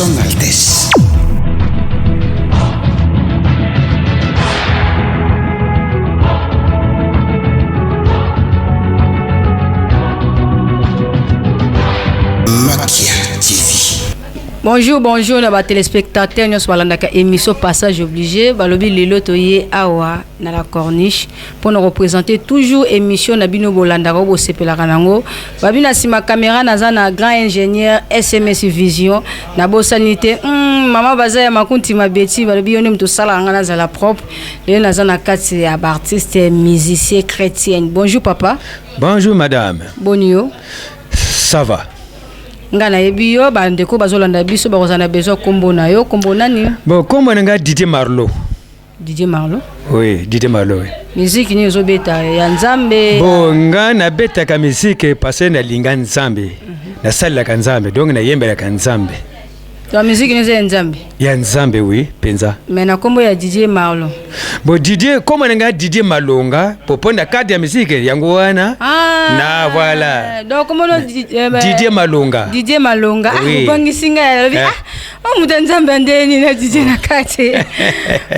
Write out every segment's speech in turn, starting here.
Son Altesse. Makia TV. Bonjour, bonjour na ba téléspectateurs nyonso balandaka émission Passage obligé balobi lelo toye awa na la corniche pour nous représenter toujours émission na bino bolandaka oyo bosepelaka nango babi na nsima caméra naza na grand ingénieur SMS Vision nabosani te mama baza ya makunti mabeti balobi yo nde moto osalaka nga nazala propre lelo naza na kati ya baartiste musicien chrétienne. Bonjour papa. Bonjour madame. Boni yo? Ça va. Nga nayebi yo, bandeko bazolanda biso bakozala na besoin kombo na yo. Kombo nani? Bon, kombo na nga Didier Marlo. Didier Marlo. Oui, Didier Marlo, oui. Musique nini ozobeta ya Nzambe? Bon, nga nabetaka musique parce que nalinga Nzambe. Nasalelaka Nzambe, donc nayembelaka Nzambe. Donc musique nini eza ya Nzambe? Ya Nzambe, oui, penza. Mais na kombo ya Didier Marlo. Bon, Didier, kombo na nga Didier Malonga, po na carte ya musique yango wana. Ah, na voilà. Donc kombo no Didier Malonga. Didier Malonga. Ah, Oui. obangisi ngai, alobi, Eh. ah, oh, moto ya Nzambe ndeni na Didier na kati.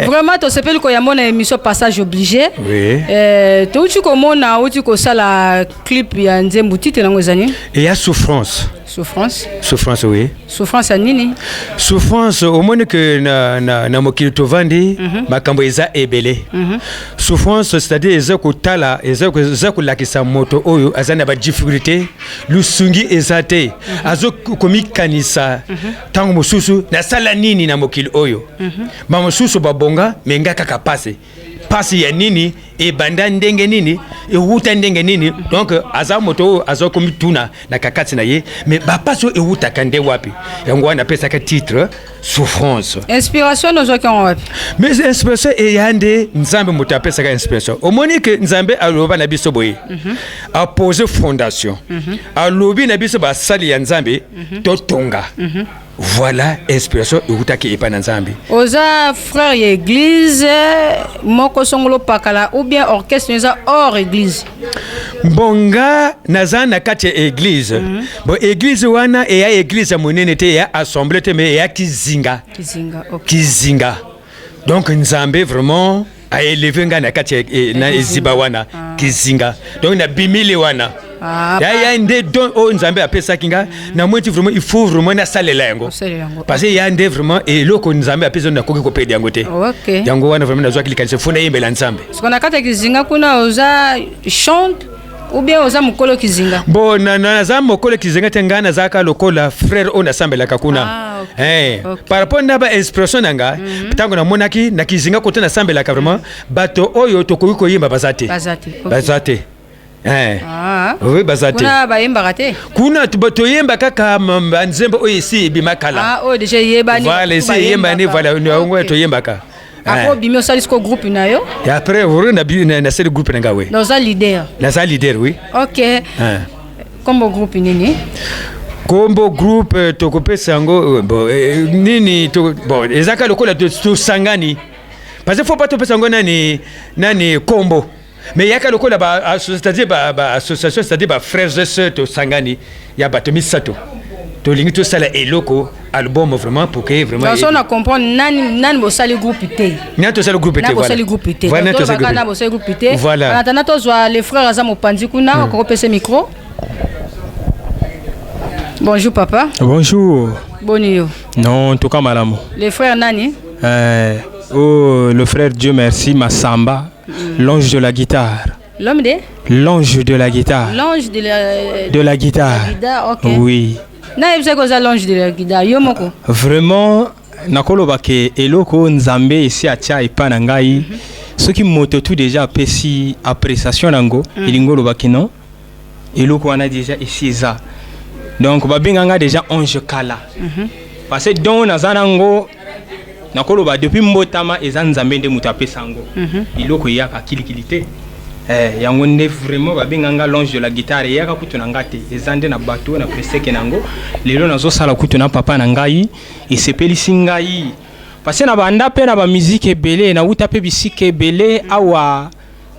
Vraiment tosepeli koyamba na émission Passage obligé. Oui. Touti komona outi kosala clip ya nzembo, titre nango eza nini? Et ya Souffrance. Souffrance. Souffrance, oui. Souffrance ya nini? Souffrance, omoni ke na mokili tovandi, makambo eza ebele. Souffrance, c'est-à-dire eza kotala, eza kolakisa moto oyo aza na badifficulté, lusungi eza te, azo komikanisa ntango mosusu nasala nini na mokili oyo. Bamosusu babonga, me nga kaka pasi. Pasi ya nini? Ebanda ndenge nini? Ewuta ndenge nini? Donc aza moto oyo aza komituna na kakati na ye, mais bapasi oyo ewutaka nde wapi? Yango wana apesaka titre Souffrance. Inspiration nozwaki yango wapi? Mais inspiration eya nde Nzambe moto apesaka inspiration. Omoni ke Nzambe aloba na biso boye, apose fondation, alobi na biso basali ya Nzambe totonga. Voilà, inspiration eutaki epai na Nzambe. Oza frère ya église moko songolo pakala ou bien orchestre eza hors église? Bon, nga naza na kati ya église. Bon, église wana eya église ya monene te, eya assemblée te, mais eya Kizinga. Kizinga, ok. Kizinga. Donc Nzambe vraiment aélevé ngai na kati ya na eziba wana Kizinga, donc nabimili wana. Ah, ya nde don oyo Nzambe apesaki nga, namoni ti vraiment il faut vraiment nasalela yango. Osalela yango. Parce que ya nde vraiment eloko Nzambe apesi, nakoki kopeda yango te. Yango wana vraiment nazwaki likanisi fo nayembela Nzambe. Siko na kati ya Kizinga kuna oza chante ou bien oza mokolo Kizinga? Bon, naza mokolo Kizinga te, ngai nazalaka lokola frère oyo nasambelaka kuna. Ah, ok. Par rapport na bainspiration na nga, ntango namonaki na Kizinga kote nasambelaka, vraiment bato oyo tokoki koyemba baza te. Baza te, ok. Baza te. Ah. Oui, baza te. Kuna bayembaka te? Kuna toyemba kaka banzembo oyo esi ebima kala. Ah, oyo déjà eyebani. Voilà, esi eyembani, voilà, yango oyo toyembaka. Après obimi, osali siko groupe na yo? Et après vraiment nasali groupe na nga, oui. Na oza leader? Naza leader, oui. Ok. Kombo groupe nini? Kombo groupe tokopesa yango bon, nini bon, ezaka lokola tosangani, parce que faut pas topesa yango nani nani kombo, mais yaka lokola c'est-à-dire ba association, c'est-à-dire ba frères et sœurs tosangani ya bato misato, tolingi tosala eloko, album vraiment, pour que vraiment Donc so na comprendre nani nani bosali groupe te. Nani tosali groupe te. Na bosali groupe te. Voilà, Donc, tosali tolobaka groupe. na bosali groupe te. Voilà. En attendant tozwa les frères aza mopanzi kuna, okokopesa micro. Bonjour papa. Bonjour. Boni yo? Non, en tout cas, madame. Les frères nani? Oh, le frère Dieu merci Massamba, l'ange de la guitare. L'homme de? L'ange de la guitare. L'ange de la De la guitare. La guitare, ok. Oui. Na yebisa koza l'ange de la guitare yo moko. Vraiment, nakoloba ke eloko Nzambe esi atia epai na ngai, soki moto tout déjà apesi appréciation nango, elingi olobaki non, eloko wana déjà esi eza. Donc babenga nga déjà ange kala, parce que don naza nango, nakoloba depuis mbotama, eza Nzambe nde moto apesa yango. Eloko eyaka kilikili te. Yango nde vraiment babenga nga l'ange de la guitare. Eyaka kutu na nga te, eza nde na bato oyo na preseke nango. Lelo nazosala kutu na papa na ngai, esepelisi ngai, parce na banda mpe na bamiziki ebele, nauta mpe bisika ebele awa.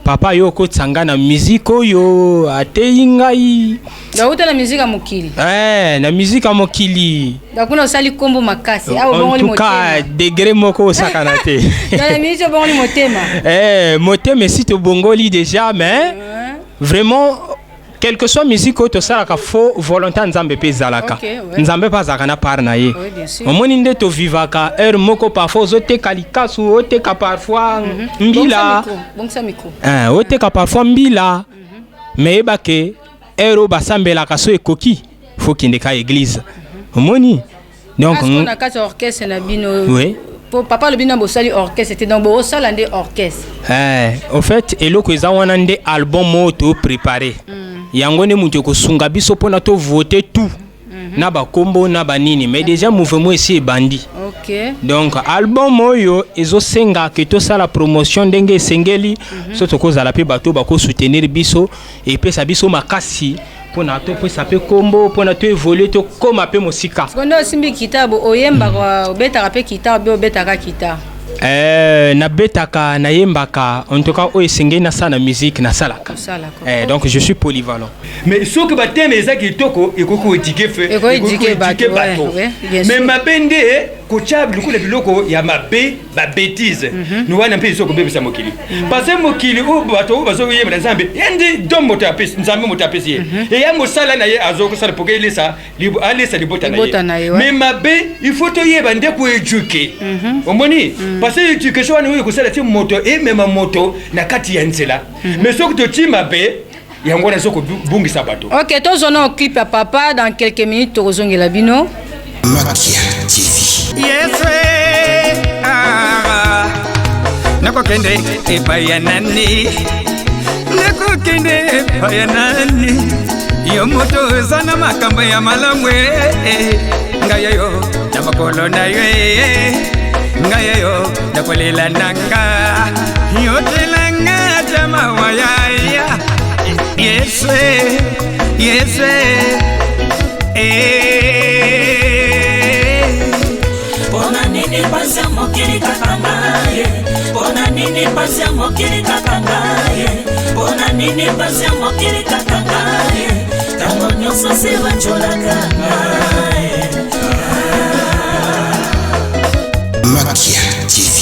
Papa yo okotisa ngai na musique oyo, ateyi ngai. Bauta na musique ya mokili. Eh, na musique ya mokili. Donc kuna osali kombo makasi awa En obongoli tout cas, motema. Degré moko osakana te. Dans la musique obongoli motema. Eh, motema esi tobongoli déjà, mais vraiment, quelle que soit musique oyo tosalaka, faut volonté ya Nzambe mpe ezalaka. Nzambe mpe azalaka na part na ye. Oui, bien sûr. Omoni nde tovivaka, heure moko parfois ozoteka likasu, oteka parfois mbila. Bongisa micro. Eh, oteka parfois mbila, mais yeba ke heure oyo basambelaka so ekoki, faut kende ka église, omoni? Donc Parce na kati ya orchestre na bino, po papa alobi na bosali orchestre te, donc bosala nde orchestre. Eh, au fait, eloko eza wana nde album oyo topréparé, yango nde moto ekosunga biso mpona tovote tout na bakombo na banini, mais déjà mouvement esi ebandi. Donc album oyo ezosenga ke tosala promotion ndenge esengeli, so tokozala mpe bato bakosoutenir biso, epesa biso makasi mpona topesa mpe kombo, mpona toévolue, tokóma mpe mosika. Siko nde osimbi guitare, bo oyembaka, obetaka mpe guitare, be obetaka guitare? Eh, nabetaka, nayembaka, en tout cas oyo esengeli nasala na musique, nasalaka. Osalaka. Eh, donc je suis polyvalent. Mais soki bathème eza kitoko, ekoki koéduquer fe. Ekoki koéduquer bato, ouais, bien Mais sûr. mabe nde kotya lokola biloko ya mabe, babêtises ni wana mpe eza kobebisa mokili, parce que mokili oyo, bato oyo bazoyebela Nzambe, ye nde don moto apesi, Nzambe moto apesi ye, eya mosala na ye azokosala poke elesa alesa libota Libota na na ye, ye. ouais. Mais mabe, il faut toyeba nde koéduquer, omoni? Parce que éducation wana oyo ekosala ti moto emema moto na kati ya nzela, mais soki toti mabe, yango wana ezokobungisa bato. Ok, tozwa na clip ya papa, dans quelques minutes tokozongela bino. Makia TV. Yesu, ah, nakokende epai ya nani? Nakokende epai ya nani? Yo moto oza na makambo ya malamu e, ngai oyo na makolo na yo e, ngai oyo nakolela na nga, yotelanga ata mawa yaya. Yesu, Yesu e. Mpona nini pasi ya mokili kaka ngai? Mpona nini pasi ya mokili kaka ngai? Mpona nini pasi ya mokili kaka ngai? Ntango nyonso se banjolaka ngai. Makia TV.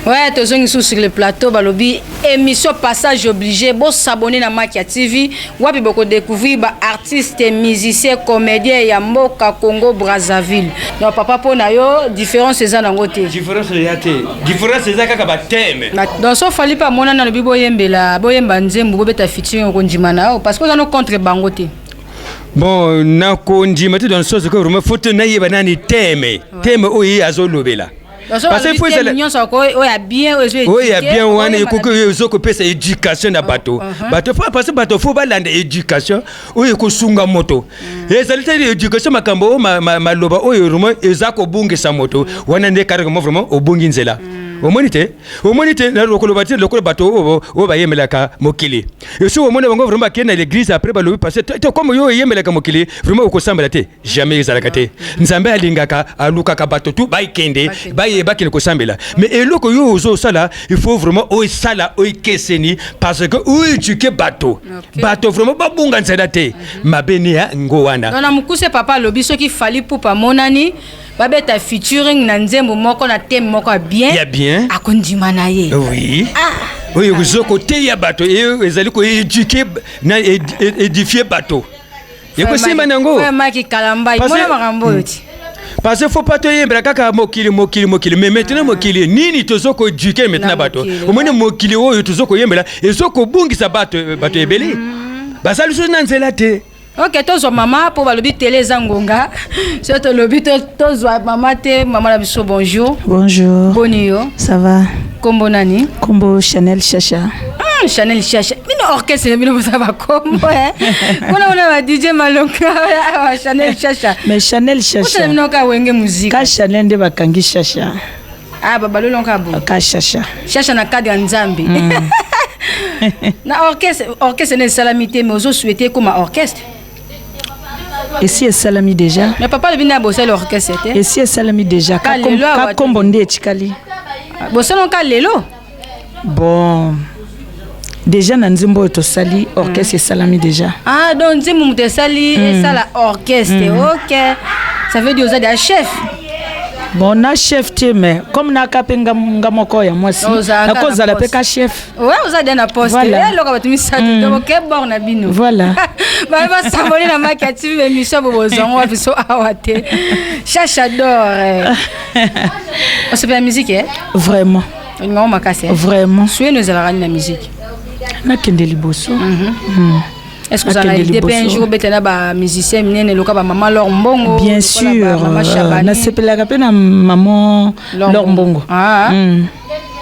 Ouais, tozongi susu sur le plateau. Balobi émission Passage obligé. Bosabonner na Makia TV, wapi bokodécouvrir baartiste, musicien, comédien ya mboka Congo Brazzaville. Donc papa, mpo na yo, différence eza nango te? Différence eza te, différence eza kaka bathème. Donc so Fally mpe amonani, alobi boyembela, boyemba nzembo, bobeta featuring, okondima na yo parce que oza no contre bango te? Bon, nakondima te dans le sens que vraiment faut te nayeba nani thème oyo ye azolobela. Parce que faut nyonso oyo ya bien, oyo ezo Oyo ya bien wana ekoki, oyo ezokopesa éducation na bato. Bato faut, parce que bato faut balanda éducation oyo ekosunga moto. Ezali te éducation makambo oyo maloba oyo vraiment eza kobungisa moto, wana nde carrément vraiment obungi nzela. Omoni te, omoni te, na lokolo te, lokola bato oyo bayemelaka mokili, esi omoni bango vraiment bakende na l'église, après balobi parce que comme yo oyemelaka mokili, vraiment okosambela te. Jamais, ezalaka te. Nzambe alingaka, alukaka bato tu bakende, baye bakende kosambela. Mais eloko yo ozosala, il faut vraiment osala oyo ekeseni, parce que oéduquer bato, bato vraiment babunga nzela te, mabe ni ya ngo wana. Donc na mokuse, papa alobi soki Fally Ipupa amonani, babeta featuring na nzembo moko na thème moko ya bien, Ya bien. Akondima na ye. Oui, oyo ezokoteya bato, ezali koéduquer na édifier bato, ekosimba nango. Frère Mike Kalambai, mona makambo oyo ti. Parce que faut pas toyembela kaka mokili, mokili, mokili. Mais maintenant mokili nini tozo koéduquer maintenant Na bato? mokili, Omoni mokili oyo tozo koyembela ezokobungisa bato, bato ebele basali lisusu na nzela te. Ok, tozwa mama mpo balobi tele eza ngonga, so tolobi tozwa mama te. Mama na biso, bonjour. Bonjour. Boni yo? Ça va. Kombo nani? Kombo Chanel Chacha. Chanel Chacha, bino orchestre na bino boza bakombo kuna kuna, ba DJ Malonga awa, Chanel Chacha. Mais Chanel Otala Chacha. bino ka Wenge Musique. Ka Chanel nde bakangi Chacha. Ah, babalolonka boye. Ka Chacha. Chacha na cadre ya Nzambe na orchestre. Orchestre na esalami te, mais ozosouhaite ekoma orchestre? Esi esalami déjà. Mais papa alobi nde bosali orchestre te. Esi esalami déjà. Ka Ka lelo awa ka te. Kombo nde etikali. Bosali ka lelo? Bon. Déjà na nzembo oyo tosali, orchestre esalami déjà. Ah, donc nzembo moto esali esala orchestre. Ok, ça veut dire oza déjà chef. Bon, na chef te, mais comme naka mpe nga moko ya mwasi, Ozalaka na nakozala mpe poste. ka chef. Ouais, oza déjà na poste. Voilà. Eloko bato misato, donc oke bord na bino. Voilà. Baye basamboli na Maki ya TV, émission bo bozwango wa biso awa te. Chacha d'or, osepela musique, eh? Vraiment. Olingango makasi, eh? Vraiment. Suyeno ezalaka nini na musique? Nakende liboso. Est ce que ozala na Nakende idée mpe un liboso. jour obeta na bamusicien minene loka bamama Lor Mbongo? Bien lokola sûr. bamama Shabani? Nasepelaka mpe na maman Lor Lor Mbongo. Ah.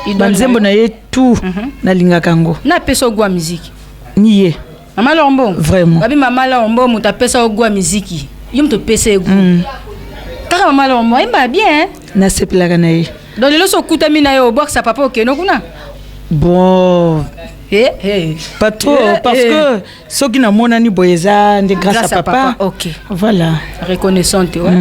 Idole. Banzembo na ye tout, nalingaka yango. Na apesa ogwa musique? Ni ye. Mama Lor Mbongo? Vraiment. Babi mama Lor Mbongo moto apesa ogwa musique, yo moto opesa egu kaka mama Lor Mbongo ayemba bien, hein? Nasepelaka na ye. Donc lelo so okutami na ye, obwakisa papa, okende kuna? Bon, Eh, eh. pas trop, parce que soki namonani boye, eza nde grâce à papa. Ok. Voilà. Reconnaissante, ouais.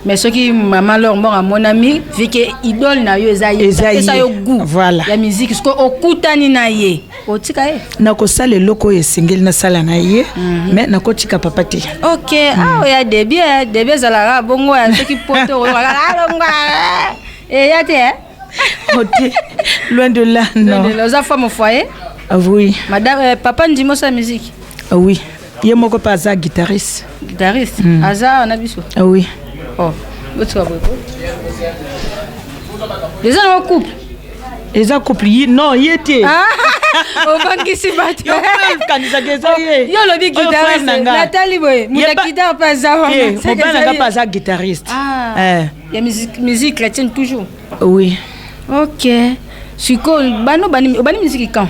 Mais soki mama Lor Mbongo amonami, vu que idole na yo eza ye, Eza apesa ye. yo goût Voilà. ya musique, soki okutani na ye, otika ye? Nakosala eloko oyo esengeli nasala na ye, mais nakotika papa te. Ok, ah, oya début, eh, début ezalaka bongo ya soki poto oyokaka alongwa eya te, eh? Oh, te, loin de là, non. Oza femme au foyer? Ah, oui. Madame, papa ndimi osala musique? Ah, oui, ye moko mpe aza guitariste. Guitariste? Aza na biso? Ah, oui. Oh, botika boye po eza nango couple. Eza couple non, ye te. Obangisi bato. Yo mpe okanisaka eza ye. Yo olobi Oyo frère guitariste. na nga. Natali boye, moto ya guitare mpe aza wana. Te, C'est que mobali na nga eza mpe ye. aza guitariste. Ah. Eh, Ya musique, musique chrétienne toujours? Oui. Ok, sikoyo bano bani obani musique quand?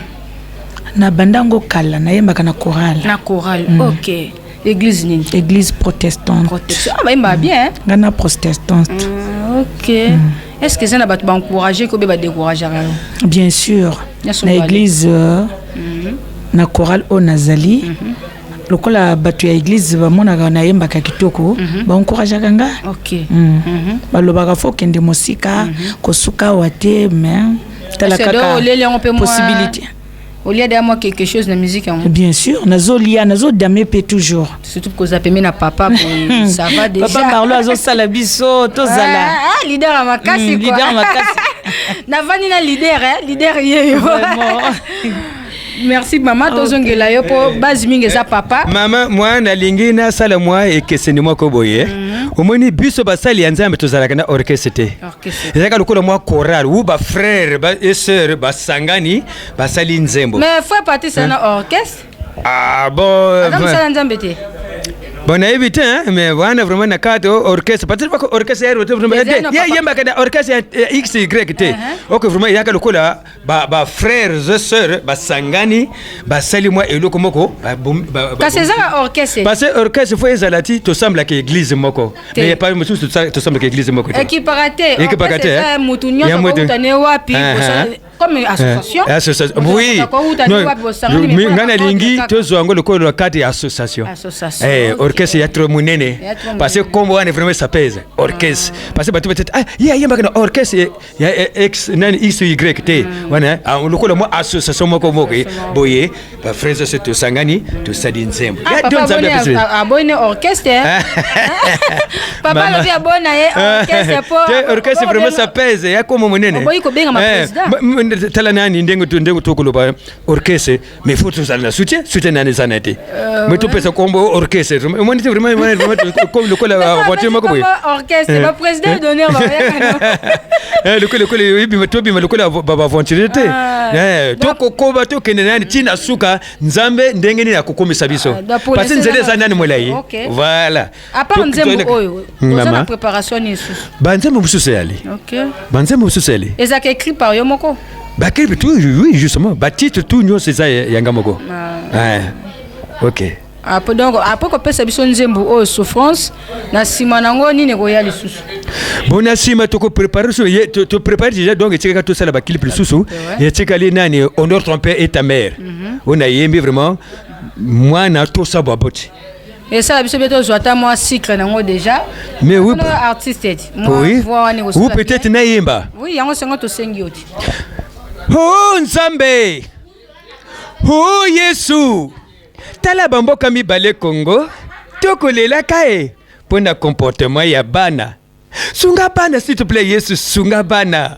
Na bandango kala, nayembaka na chorale. Na chorale, ok. Église nini? Église protestante. Protection. Ah, bayembaka bien, hein? Nga na protestante. Ah, ok. Est ce que eza na bato baencourage ko be badécourageaka yo? Bien sûr. Nyonso Na mobali. église, na chorale oyo nazali, lokola bato ya église bamonaka nayembaka kitoko, baencourageaka nga. Balobaka fo okende mosika, kosuka awa te, mais tala Est-ce que kaka do oleli yango mpe mwa- possibilité. Olia deya mwa quelque chose na musique yango? Bien sûr, nazolia, nazodame mpe toujours. Surtout koza pembe na papa boye, ça va déjà. Papa Marlo azosala biso tozala. Ah, ah, leader ya makasi. Quoi. Leader makasi. Navandi na leader, eh? Leader yeyo. Vraiment. Merci mama, tozongela yo mpo base mingi eza papa. Mama, mwa nalingi nasala mwa ekeseni moko boye. Omoni, biso basali ya Nzambe tozalaka na orchestre te. Orchestre. Ezalaka lokola mwa chorale wu bafrère ba et sœur basangani, basali nzembo. Mais frère Patrice na orchestre. Ah bon? Aza mosala Nzambe te. Bon, nayebi te, hein, mais wana vraiment na kati o orchestre, parce que bako orchestre ya rote vraiment Eza te na ye papa. yembaka na orchestre ya x y te. Ok, vraiment eyaka lokola ba frères et sœurs basangani, basali mwa eloko moko. Kasi ezaka orchestre. Parce que orchestre fo ezala ti tosamblaka église moko. Te. Mais pas mosusu tosamblaka église moko te. Ekipaka te. Ekipaka te, Orchestre eza eh? mutu Ya nyonso mutu. akouta ne wapi, comme association. Association, oui. Akouta ne Non, wapi, bosangani, mais nga mpona nalingi kaka. tozwa yango lokola na kati ya association. Association, Eh, ok. orchestre ya trop monene. Ya trop Parce que monene. kombo wana vraiment ça pèse, orchestre, parce que bato peut-être, ah, ye ayembaka na orchestre ya x nani x y te. Wana, ah, lokola mwa association moko moko boye, bafrères nyonso tosangani, tosali nzembo. Ah, Ya, papa to Nzambe aboni apesi. Aboni orchestre, eh? Papa Mama. alobi aboni na ye orchestre po Te, orchestre vraiment ça pèse, ya komo monene. Oboyi kobengama Eh, président. tala nani ndenge tokoloba orchestre, mais faut tozala na soutien, soutien nani eza na te, mais topesa kombo orchestre, omoni te, vraiment vraiment comme lokola voiture moko boye. Orchestre, baprésident d'honneur bayaka. Lokola oyebima, tobima lokola baaventurier te. Ah. Tokokoba, tokende nani ntina suka, Nzambe ndenge nini akokomisa biso. Ah, donc pour Parce que laisser nzela eza nano- nani molai. Ok. Voilà. À part nzembo oyo, oza na Mama. préparation nini lisusu? Banzembo mosusu eyali. Banzembo mosusu eyali. Ezalaka écrit par yo moko? Baclip tout, oui, justement, batitre tout nyonso eza yanga moko. Ah. Ok. Après, donc après kopesa biso nzembo oyo Souffrance, na nsima nango nini ekoya lisusu? Bon, na nsima tokoprépare so toprépare déjà, donc etikaka tosala baclip lisusu. Etikali nani, Honore ton père et ta mère, oyo nayembi vraiment mwana tosa baboti. Esala biso mpe tozwa ata mwa cycle nango déjà. Mais oui. Mpona artiste eti mwa Oui, voix wana ou ekosala peut-être bien. nayemba. Oui, yango sengo tosengi yo ti. Oh Nzambe, O Yesu, tala bamboka mibale Congo, tokolelaka e mpo na comportement ya bana. Sunga bana s'il te plaît Yesu, sunga bana.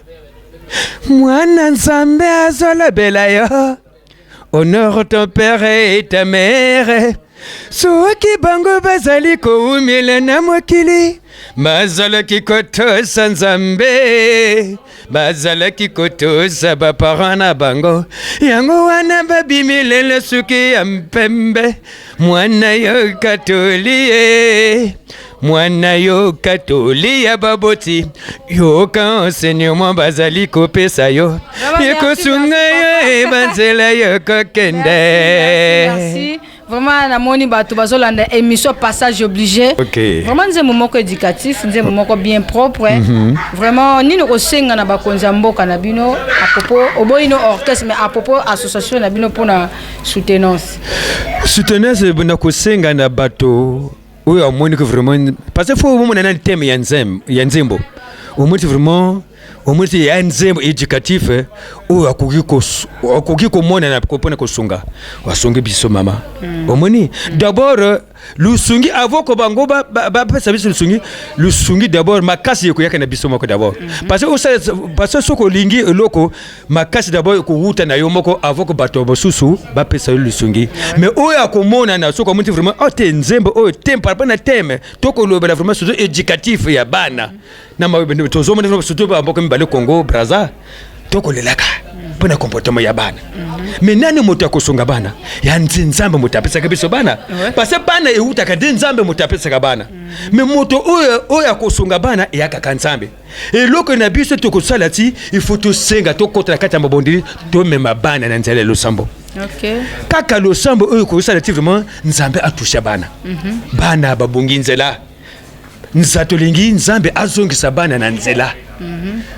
Mwana Nzambe azolobela yo. Honore ton père et ta mère. Soki bango bazali kowumela na mokili, bazalaki kotosa Nzambe, bazalaki kotosa baparent na bango. Yango wana babimi lelo suki ya mpembe. Mwana yoka toli ye, mwana yoka toli ya baboti, yoka enseignement bazali kopesa yo, ekosunga yo ebanzela yo kokende. Merci. Vraiment namoni bato bazolanda émission Passage obligé. Okay. Vraiment nzembo moko éducatif, nzembo moko bien propre. Vraiment nini kosenga na bakonzi ya mboka na bino à propos oboyi no orchestre, mais à propos association na bino mpona soutenance. Soutenance na kosenga na bato oyo amoni que vraiment, parce que faut omona nani thème ya nzembo, ya nzembo omoni vraiment, omoni ti ya nzembo éducatif oyo akoki komona na mpona kosunga, asungi biso mama. Omoni d'abord lusungi avant ko bango bapesa biso lusungi, lusungi d'abord makasi ekoyaka na biso moko d'abord, parce que osala, parce que soki olingi eloko makasi d'abord ekowuta na yo moko avant ko bato mosusu bapesa yo lusungi. Mais oyo akomonana, soki omoni vraiment oh te nzembo oyo te par rapport na thème tokolobela vraiment surtout éducatif ya bana na tozomona vraiment surtout bamboka mibale Congo Braza tokolelaka mpona comportement ya bana. Mais nani moto akosunga bana? Ya nzi Nzambe moto apesaka biso bana, parce que bana eutaka nde Nzambe moto apesaka bana. Mais moto oyo akosunga bana eyakaka Nzambe. Eloko na biso tokosala ti il faut tosenga, tokota na kati ya mabondeli, tomema bana na nzela ya losambo. Kaka losambo oyo kosala ti vraiment Nzambe atusha bana. Bana babongi nzela, nza tolingi Nzambe azongisa bana na nzela,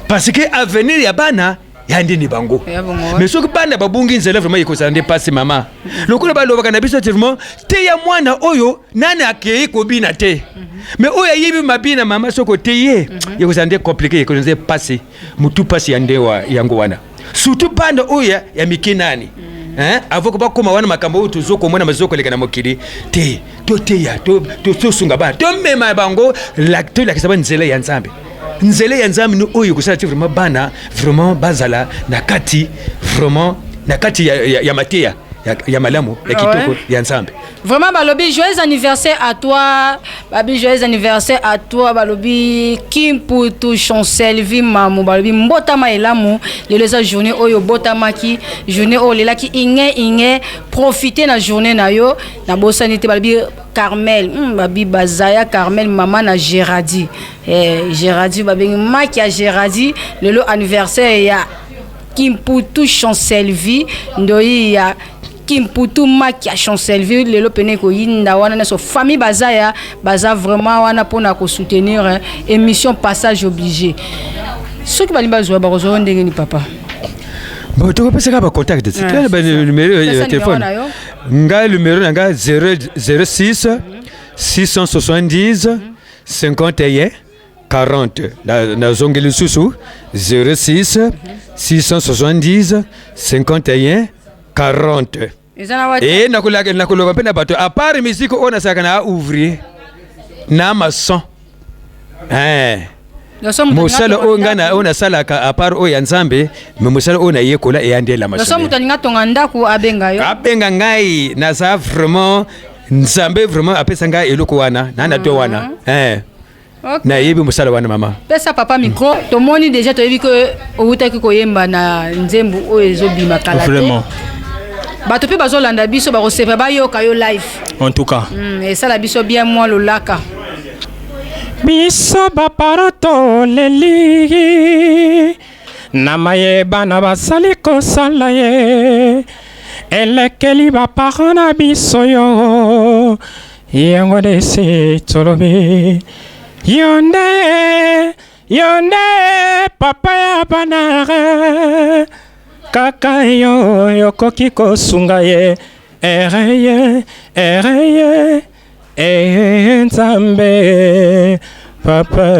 parce que avenir ya bana ya ndeni bango. Ya bongo, Mais soki bana babungi nzela, vraiment ekozala nde pasi mama. Lokola balobaka na biso ete vraiment te ya mwana oyo nani akei kobina te, mais oyo ayebi mabina mama, soki oteye ekozala nde compliqué, ekozala nde pasi, mutu pasi ya nde yango wana, surtout bana oyo ya mike nani. Hein? Avant ko bakóma wana makambo oyo tozokomona mazokoleka na mokili te, toteya, tosunga bana, tomema bango, tolakisa ba nzela ya Nzambe, nzela ya Nzambe ni oyo ekosala ti vraiment bana vraiment bazala na kati, vraiment na kati ya mateya ya malamu, ya kitoko ya Nzambe. Vraiment balobi joyeux anniversaire à toi, babi joyeux anniversaire à toi. Balobi Kimputu Chancelvi Mamu, balobi mbotama elamu. Lelo eza journée oyo botamaki, journée oyo olelaki inge inge, profiter na journée na yo. Nabosani te, balobi Carmel, babi Bazaya Carmel, mama na Géradi, Géradi babengi maki ya Géradi. Lelo anniversaire ya Kimputu Chancelvi, ndoi ya Kimputu maki ya Chancelvi. Lelo pene ekoyinda wana nyonso, famille Bazaya baza vraiment wana mpona kosoutenir émission Passage obligé. Soki balingi bazwa, bakozwa yo ndenge ni, papa? Bon, tokopesaka bacontact, banuméro ya téléphone. Ngai numéro na ngai 06 670 51 40. Nazongi lisusu: 06 670 51 40. Eza na WhatsApp? E nakoloba mpe na bato, à part musique oyo nasalaka na ouvrier na maçon. Loso moto Mosala alinga oyo ngai oyo nasalaka à part oyo ya Nzambe, mais mosala oyo nayekola eya nde la loso maçonnerie. Moto alinga tonga ndako, abenga yo. Abenga ngai, naza vraiment, Nzambe vraiment apesa ngai eloko wana na to wana. Nayebi mosala wana, mama. Pesa papa micro. Tomoni déjà, toyebi ke outaki koyemba na nzembo oyo ezobima kala te. Vraiment. Bato mpe bazolanda biso, bakosepa bayoka yo live. En tout cas. Esala biso bien mwa lolaka. Biso baparents toleli na mayeba na basali kosala ye, elekeli baparents na biso yo. Yango nde se tolobi, yo nde, yo nde papa ya bana, kaka yo yokoki kosunga ye. Ereye ereye e Nzambe papa.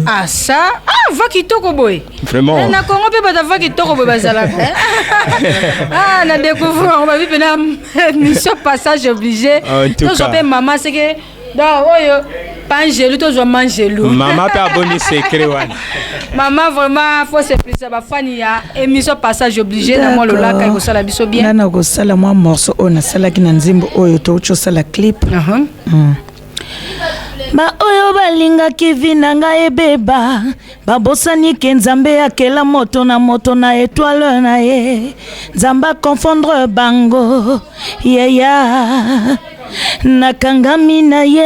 Ah ça, ah va. Voix kitoko boye. Vraiment. Na Congo mpe bato voix kitoko boye bazalaka. Ah, na découvrir yango babi mpena mission Passage obligé. En tout Tozwa cas. mpe mama seke donc oyo pangelu, tozwa mangelu. Mama mpe aboni secret wana. Mama, vraiment faut sepelisa bafani ya émission Passage obligé na mwa lolaka, ekosala biso bien. Nga na kosala mwa morceau oyo nasalaki na nzembo oyo touti osala clip. Baoyo balingaki vie na ngai ebeba, babosani ke Nzambe akela moto na moto na étoile na ye. Nzambe aconfondre bango yeya. Nakangami na ye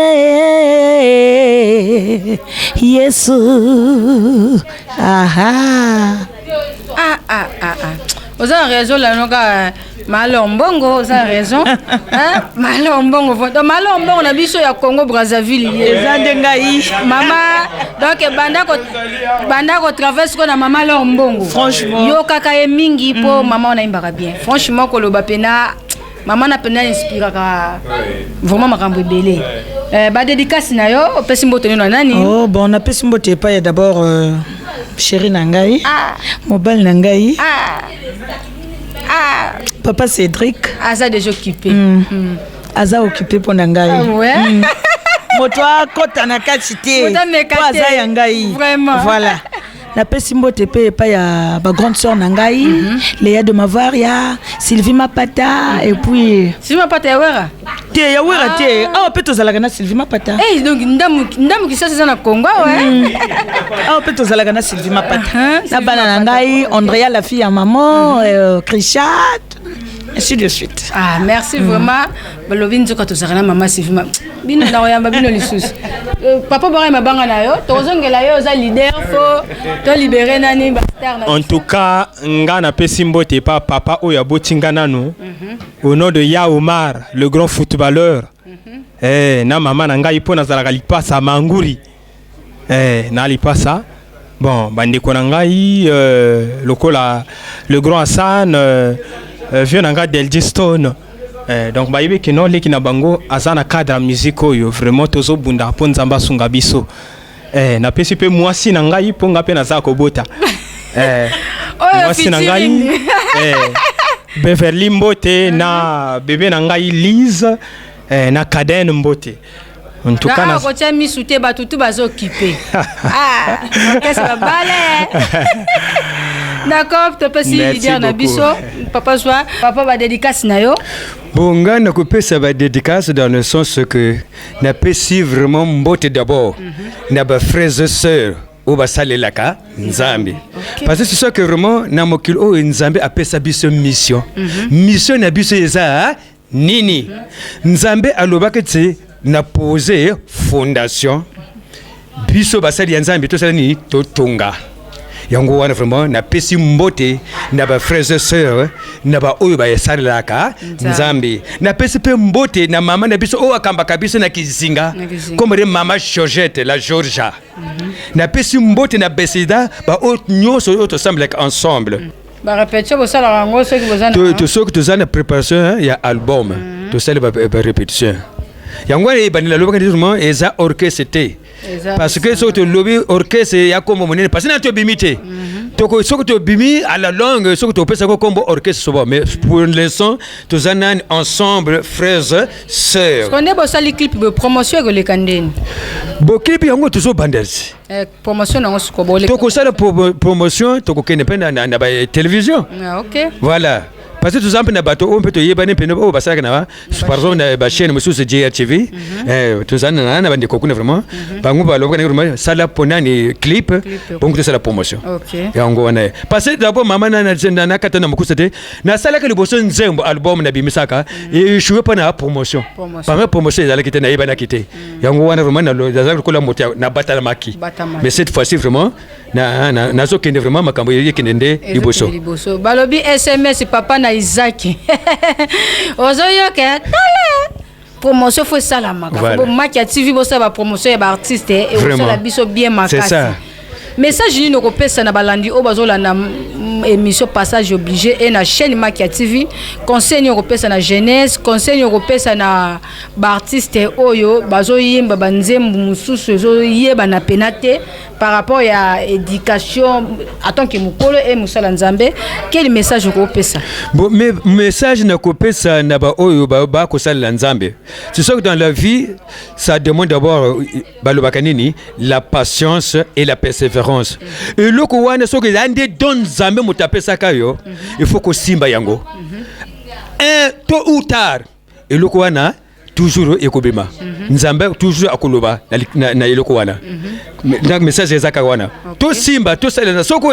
Yesu, aha. Ah, ah, ah, ah. Oza na raison lano kaka Malo Mbongo, oza na raison. Hein? Malo Mbongo, donc Malo Mbongo na biso ya Congo Brazzaville ye. Eza nde ngai. Mama, donc banda ko traverse ko na mama Lor Mbongo. Franchement. Yo kaka ye mingi po mama wana ayimbaka bien. Franchement, koloba pena mama na pena inspiraka vraiment makambo ebele. Ba dédicace na yo, opesi mbote nino na nani? Oh bon, napesi mbote epai ya d'abord chéri na ngai, mobali na ngai, papa Cédric. Aza déjà occupé. Aza occupé mpo na ngai. Ah ouais? Moto akɔta na kati te. Moto ameka po aza te. ya ngai. Vraiment. Voilà, napesi mbote mpe epai ya bagrande sœur na ngai, Léa de Mavaria, Sylvie Mapata et puis Sylvie Mapata ya Wera? Te, ya Wera te. Awa mpe tozalaka na Sylvie Mapata. Hey, donc ndamu Kisasa eza na Congo awa, eh? Awa mpe tozalaka na Sylvie Mapata. Sylvie Na bana na Mapata. ngai, Andrea, la fille ya maman, Chrishat, ainsi de suite. Ah, merci vraiment. Balobi nzoka tozalaka na mama Sylvie bino na koyamba bino lisusu. Papa Bora, mabanga na yo tozongela yo, oza leader, faut tolibere nani bastar na En tout cas, nga napesi mbote epa papa oyo aboti nga nanu, au nom de Ya Omar, le grand footballeur, na mama na ngai, mpo nazalaka lipasa manguri, na lipasa. Bon, bandeko na ngai, lokola le grand Hassan, vieux na ngai Delji Stone. Donc bayebi ke no leki na bango aza na cadre ya musique oyo vraiment tozobunda mpo Nzambe asunga biso. Napesi mpe mwasi na ngai, mpo nga mpe naza kobota. Oyo Mwasi na ngai featuring. Beverly mbote, na bebe na ngai Lise, na Caden mbote. En tout cas, na na kotia misu te, bato tu baza occupé. Ah, orchestre babale. D'accord, topesi Merci leader na beaucoup. biso papa zwa papa badédicace na yo. Bon, nga nakopesa badédicace dans le sens que napesi vraiment mbote d'abord na bafrères et sœurs oyo basalelaka Nzambe, parce que c'est sûr que vraiment na mokili oyo Nzambe apesa biso mission. Mission na biso eza nini? Nzambe alobaki ti na pose fondation, biso basali ya Nzambe tosala nini? Totonga yango wana. Vraiment napesi mbote na bafrères et sœurs, na baoyo basalelaka Nzambe. Napesi mpe mbote na mama na biso oyo akambaka biso na Kizinga, Na Kizinga. kombo mama Georgette la Georgia. Napesi mbote na besida baoyo nyonso oyo tosambelaka ensemble. Barépétition bosalaka yango soki boza na Soki toza na préparation, hein, ya album, tosali barépétition yango wana. Ebandela alobaka nde vraiment eza orchestre te, parce que soki tolobi orchestre ya kombo monene, parce que na tobimi te. Soki tobimi, à la longue, soki topesaka kombo orchestre sobo, mais pour l'instant toza nani? Ensemble frères sœurs. Ko nde bosali clip boye, promotion ekoleka ndeni? Bo clip yango tozobanda ti. Promotion nango siko boleka? Tokosala promotion, tokokende mpe na batélévision. Ah, ok. Voilà, parce que toza mpe na bato oyo mpe toyebani mpe oyo basalaka na par exemple na bachaîne mosusu, JRTV. Toza na bandeko kuna, vraiment bango balobaka na vraiment sala ponani clip, bongo tosala promotion. Yango wana ye, parce que d'abord mama nakata na mokusa te, nasalaka liboso nzembo, album nabimisaka, échoué mpo na promotion. Promotion. Parmi promotion ezalaki te, nayebanaki te. Yango wana vraiment nazalaki lokola moto nabatalamaki. Batamaki. Mais cette fois-ci vraiment nazokende vraiment, makambo ekende nde liboso. Ezokende liboso. Balobi SMS papa na Isaki ozoyoka, tala promotion faut esalamaka. Voilà. Bo Maki ya TV, bosala bapromotion ya baartiste, ekosala Vraiment. biso bien C'est makasi. ça. Message nini okopesa na balandi oyo bazolanda? Émission Passage obligé e na chaîne Makia TV, conseil nini okopesa na jeunesse, conseil nini okopesa na baartiste oyo bazoyemba banzembo mosusu ezoyebana pena te par rapport ya éducation, en tant que mokolo e mosala Nzambe, quel message okopesa? Bon, mais message nakopesa na baoyo bakosalela Nzambe, c'est sûr que dans la vie, ça demande d'abord, balobaka nini, la patience et la persévérance. Eloko wana, soki eza nde don Nzambe moto apesaka yo, il faut kosimba yango. Un tôt ou tard, eloko wana toujours ekobima. Nzambe toujours akoloba na eloko wana. Donc message eza kaka wana: tosimba, tosalela. Soki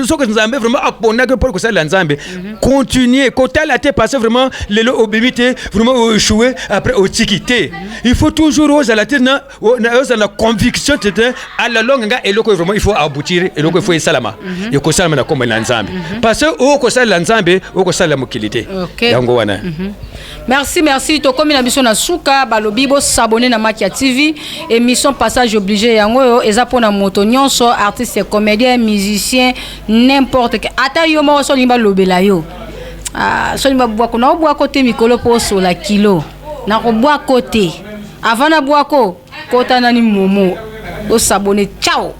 soki Nzambe vraiment aponaki mpo kosalela Nzambe, continue kotala te parce que vraiment lelo obimi te, vraiment oéchoué, après otiki te. Il faut toujours ozala te ozala na conviction te te à la longue nga eloko oyo vraiment il faut aboutir, eloko il faut esalama, ekosalama na kombo na Nzambe, parce que okosalela Nzambe, okosalela mokili te. Yango wana. Merci, merci. Tokomi na biso na suka. Balobi bos'abonner na Makia TV. Émission Passage obligé yango oyo eza mpona moto nyonso, artiste, comédien, musicien, n'importe que, ata yo moko so olingi balobela yo. Ah, so olingi babwako na obwako te mikolo mpo osola kilo nakobwako te. Avant nabwako kota nani momo, os'abonner. Ciao.